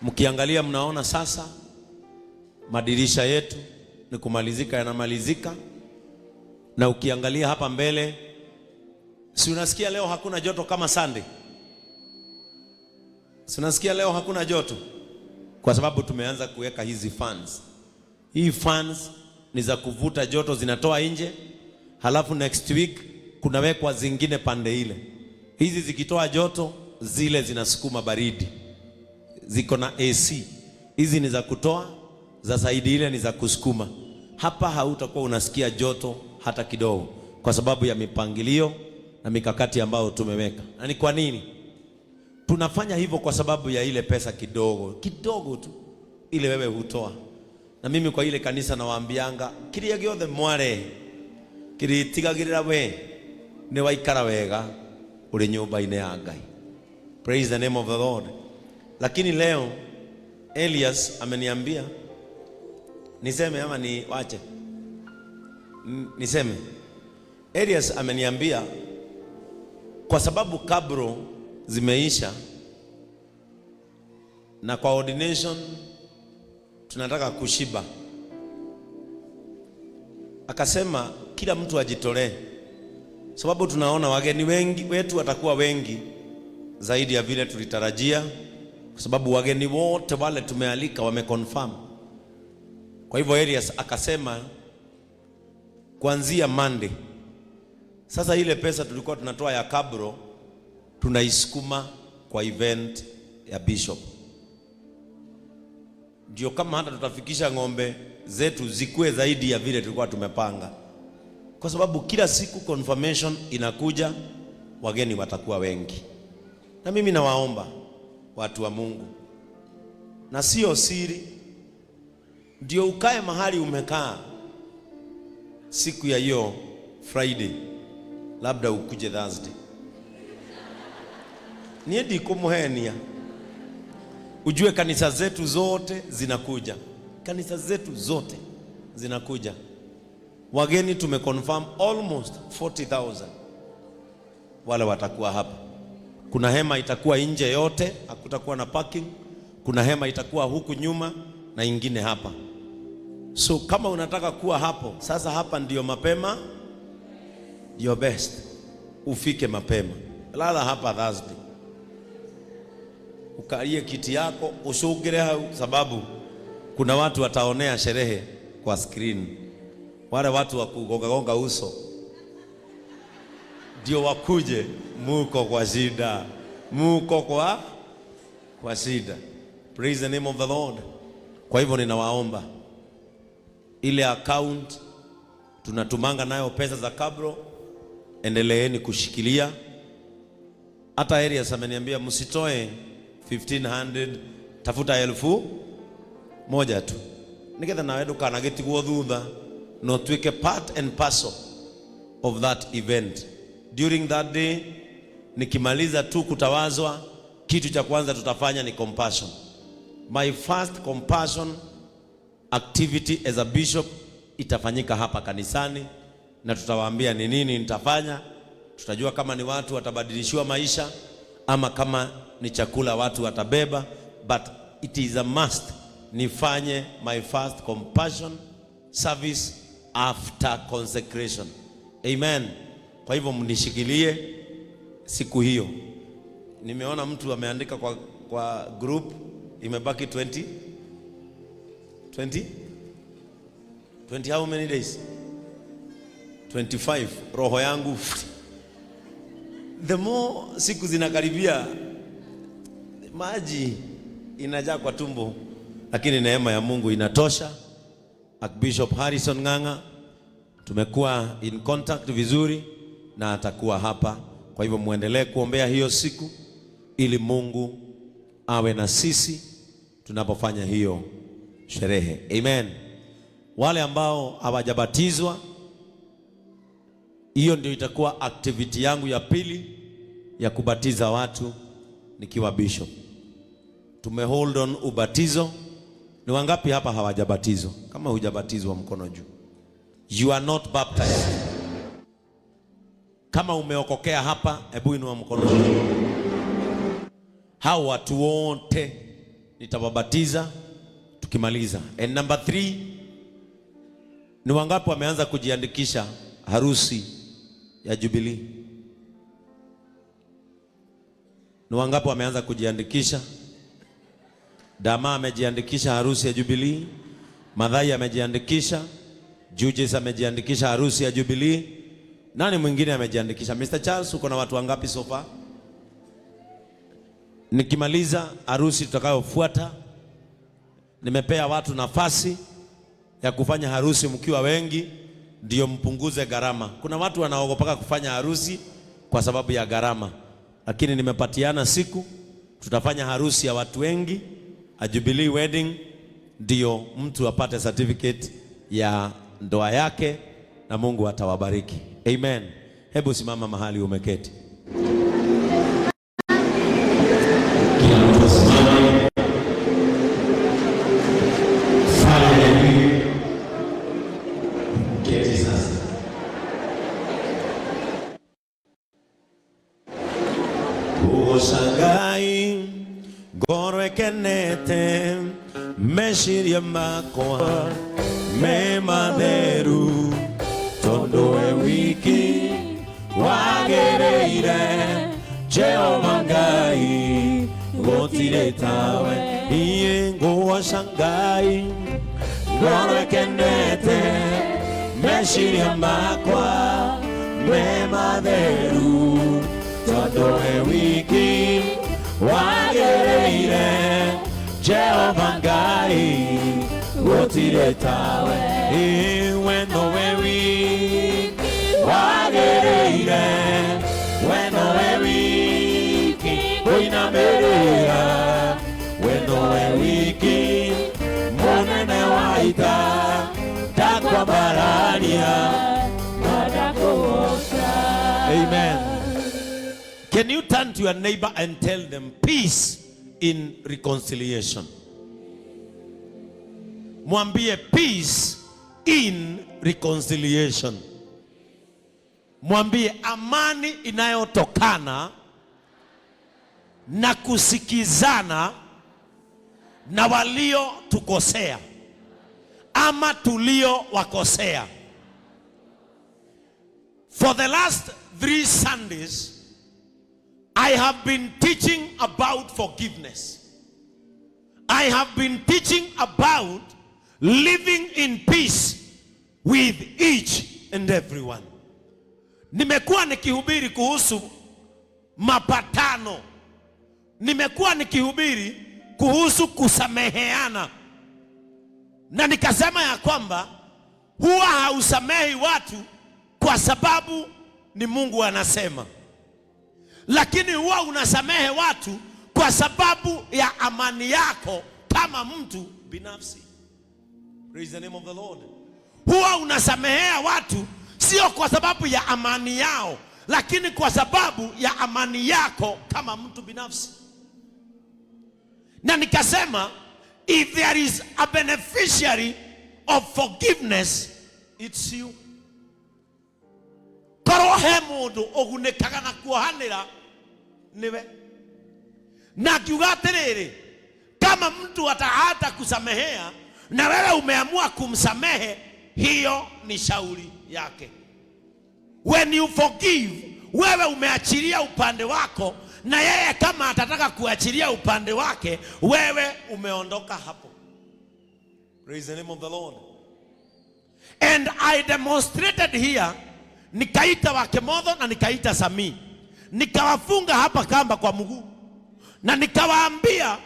Mkiangalia mnaona sasa madirisha yetu ni kumalizika, yanamalizika. Na ukiangalia hapa mbele, si unasikia leo hakuna joto kama Sunday? Si unasikia leo hakuna joto? Kwa sababu tumeanza kuweka hizi fans. Hii fans ni za kuvuta joto, zinatoa nje, halafu next week kunawekwa zingine pande ile. Hizi zikitoa joto, zile zinasukuma baridi, ziko na AC. Hizi ni za kutoa, za side ile ni za kusukuma. Hapa hautakuwa unasikia joto hata kidogo, kwa sababu ya mipangilio na mikakati ambayo tumeweka. Na ni kwa nini tunafanya hivyo? Kwa sababu ya ile pesa kidogo kidogo tu ile wewe hutoa. Na mimi kwa ile kanisa nawaambianga kiria giothe mware kiritigagirira we ni waikara wega uri nyumba-inĩ ya Ngai. Praise the name of the Lord. Lakini leo Elias ameniambia niseme ama ni wache? Niseme. Elias ameniambia kwa sababu cabro zimeisha na kwa ordination tunataka kushiba, akasema kila mtu ajitolee, sababu tunaona wageni wengi wetu watakuwa wengi zaidi ya vile tulitarajia, kwa sababu wageni wote wale tumealika wameconfirm. Kwa hivyo Elias akasema kuanzia Monday sasa, ile pesa tulikuwa tunatoa ya cabro tunaisukuma kwa event ya bishop, ndio kama hata tutafikisha ng'ombe zetu zikue zaidi ya vile tulikuwa tumepanga, kwa sababu kila siku confirmation inakuja, wageni watakuwa wengi. Na mimi nawaomba watu wa Mungu, na sio siri, ndio ukae mahali umekaa siku ya hiyo Friday, labda ukuje Thursday. Niĩ ndikũmũhenia, ujue kanisa zetu zote zinakuja, kanisa zetu zote zinakuja. Wageni tumeconfirm almost 40,000 wale watakuwa hapa. Kuna hema itakuwa nje yote, hakutakuwa na parking. Kuna hema itakuwa huku nyuma na ingine hapa. So kama unataka kuwa hapo sasa, hapa ndio mapema, ndio best, ufike mapema. Lala hapa Thursday, ukalie kiti yako usugire hau, sababu kuna watu wataonea sherehe kwa screen. Wale watu wa kugongagonga uso ndio wakuje, muko kwa shida, muko kwa shida. Praise the name of the Lord. Kwa hivyo ninawaomba ile account tunatumanga nayo pesa za cabro, endeleeni kushikilia. Hata Elias ameniambia msitoe 1500, tafuta 1000 tu nigetha nawe ndukanagitigwo thutha no tuike part and parcel of that event. During that day nikimaliza tu kutawazwa, kitu cha kwanza tutafanya ni compassion. My first compassion activity as a bishop itafanyika hapa kanisani, na tutawaambia ni nini nitafanya. Tutajua kama ni watu watabadilishiwa maisha ama kama ni chakula watu watabeba, but it is a must nifanye my first compassion service after consecration. Amen. Kwa hivyo mnishikilie siku hiyo. Nimeona mtu ameandika kwa group imebaki 20 20 20, how many days? 25. Roho yangu, the more siku zinakaribia, maji inajaa kwa tumbo, lakini neema ya Mungu inatosha. Archbishop Harrison Ng'ang'a tumekuwa in contact vizuri na atakuwa hapa. Kwa hivyo muendelee kuombea hiyo siku ili Mungu awe na sisi tunapofanya hiyo sherehe. Amen. Wale ambao hawajabatizwa, hiyo ndio itakuwa activity yangu ya pili ya kubatiza watu nikiwa bishop. Tume hold on ubatizo. Ni wangapi hapa hawajabatizwa? Kama hujabatizwa, mkono juu. You are not baptized. Kama umeokokea hapa, hebu inua mkono juu. Hao watu wote Nitawabatiza tukimaliza. And number three, ni wangapi wameanza kujiandikisha harusi ya Jubilee? Ni wangapi wameanza kujiandikisha? Dama amejiandikisha harusi ya Jubilee. Madhai amejiandikisha. Jujes amejiandikisha harusi ya Jubilee. Nani mwingine amejiandikisha? Mr. Charles, uko na watu wangapi so far? Nikimaliza harusi tutakayofuata, nimepea watu nafasi ya kufanya harusi mkiwa wengi, ndio mpunguze gharama. Kuna watu wanaogopaka kufanya harusi kwa sababu ya gharama, lakini nimepatiana siku tutafanya harusi ya watu wengi, a Jubilee wedding, ndio mtu apate certificate ya ndoa yake na Mungu atawabariki. Amen. Hebu simama mahali umeketi. Kila mtu asimame. Fanya hivi. Keti sasa. Kugoca Ngai ngoro ĩkenete, meciria makwa me matheru, tondũ we wiki wagĩrĩire. Jehova Ngai, gũtirĩ tawe. Iĩ ngũgoca Ngai ngoro ĩkenete, meciria makwa me matheru, tondũ we wiki wagĩrĩire. Jehova Ngai, gũtirĩ tawe. Ĩ we nowe wiki wagĩrĩire, we nowe wiki kũinamĩrĩra, we nowe wiki mũnene wa ita, ndakwambarania. Amen. Can you turn to your neighbor and tell them, "Peace in reconciliation"? Mwambie, "Peace in reconciliation." Mwambie amani inayotokana na kusikizana na waliotukosea ama tuliowakosea. For the last 3 Sundays, I have been teaching about forgiveness. I have been teaching about living in peace with each and everyone. Nimekuwa nikihubiri kuhusu mapatano. Nimekuwa nikihubiri kuhusu kusameheana. Na nikasema ya kwamba huwa hausamehi watu kwa sababu ni Mungu anasema, lakini huwa unasamehe watu kwa sababu ya amani yako kama mtu binafsi. Praise the name of the Lord. Huwa unasamehea watu sio kwa sababu ya amani yao, lakini kwa sababu ya amani yako kama mtu binafsi. Na nikasema, if there is a beneficiary of forgiveness, it's you. Korwo he mũndũ ũgunĩkaga na kuohanĩra, nĩwe. Na akiuga atĩrĩrĩ, kama mtu atahata kusamehea na wewe umeamua kumsamehe, hiyo ni shauri yake. When you forgive, wewe umeachilia upande wako, na yeye kama atataka kuachilia upande wake, wewe umeondoka hapo. Praise the name of the Lord. And I demonstrated here, nikaita Wakemodho na nikaita Samii, nikawafunga hapa kamba kwa mguu na nikawaambia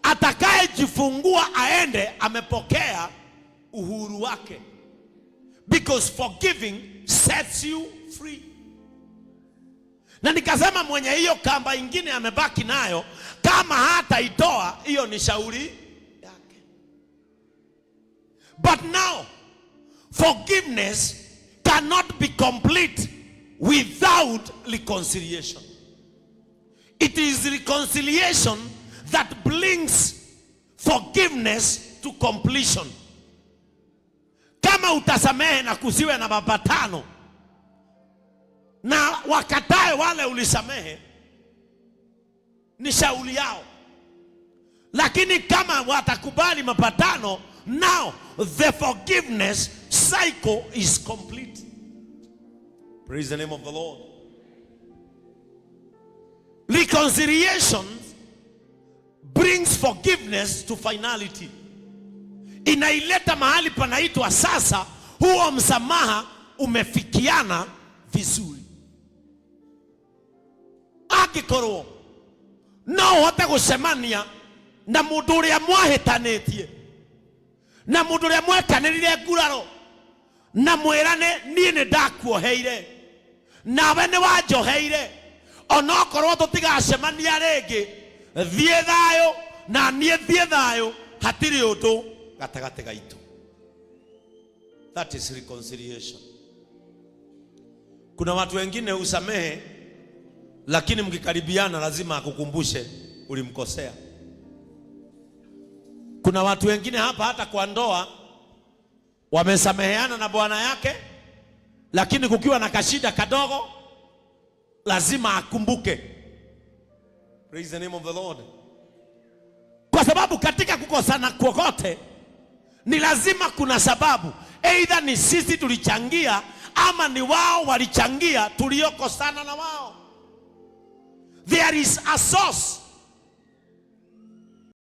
atakayejifungua aende amepokea uhuru wake, because forgiving sets you free. Na nikasema mwenye hiyo kamba ingine amebaki nayo, kama hataitoa, hiyo ni shauri yake. But now forgiveness cannot be complete without reconciliation. It is reconciliation that brings forgiveness to completion. Kama utasamehe na kusiwe na mapatano na wakatae wale ulisamehe, ni shauri yao. Lakini kama watakubali mapatano, now the forgiveness cycle is complete. Praise the name of the Lord. Reconciliation brings forgiveness to finality. Inaileta mahali panaitwa sasa, huo msamaha umefikiana vizuri. Angĩkorwo no ũhote gũcemania na mũndũ ũrĩa mwahĩtanĩtie na mũndũ ũrĩa mwekanĩrire nguraro na mwĩrane, niĩ nĩ ndakuoheire nawe nĩ wanjoheire, onokorwo tũtigacemania rĩngĩ, thiĩ thayũ na niĩ thiĩ thayũ, hatirĩ ũndũ gatagatĩ gaitũ. That is reconciliation. Kuna watu wengine usamehe, lakini mkikaribiana lazima akukumbushe ulimkosea. Kuna watu wengine hapa hata kwa ndoa wamesameheana na bwana yake, lakini kukiwa na kashida kadogo lazima akumbuke. Praise the name of the Lord. Kwa sababu katika kukosana kokote ni lazima kuna sababu, either ni sisi tulichangia ama ni wao walichangia tuliokosana na wao. There is a source.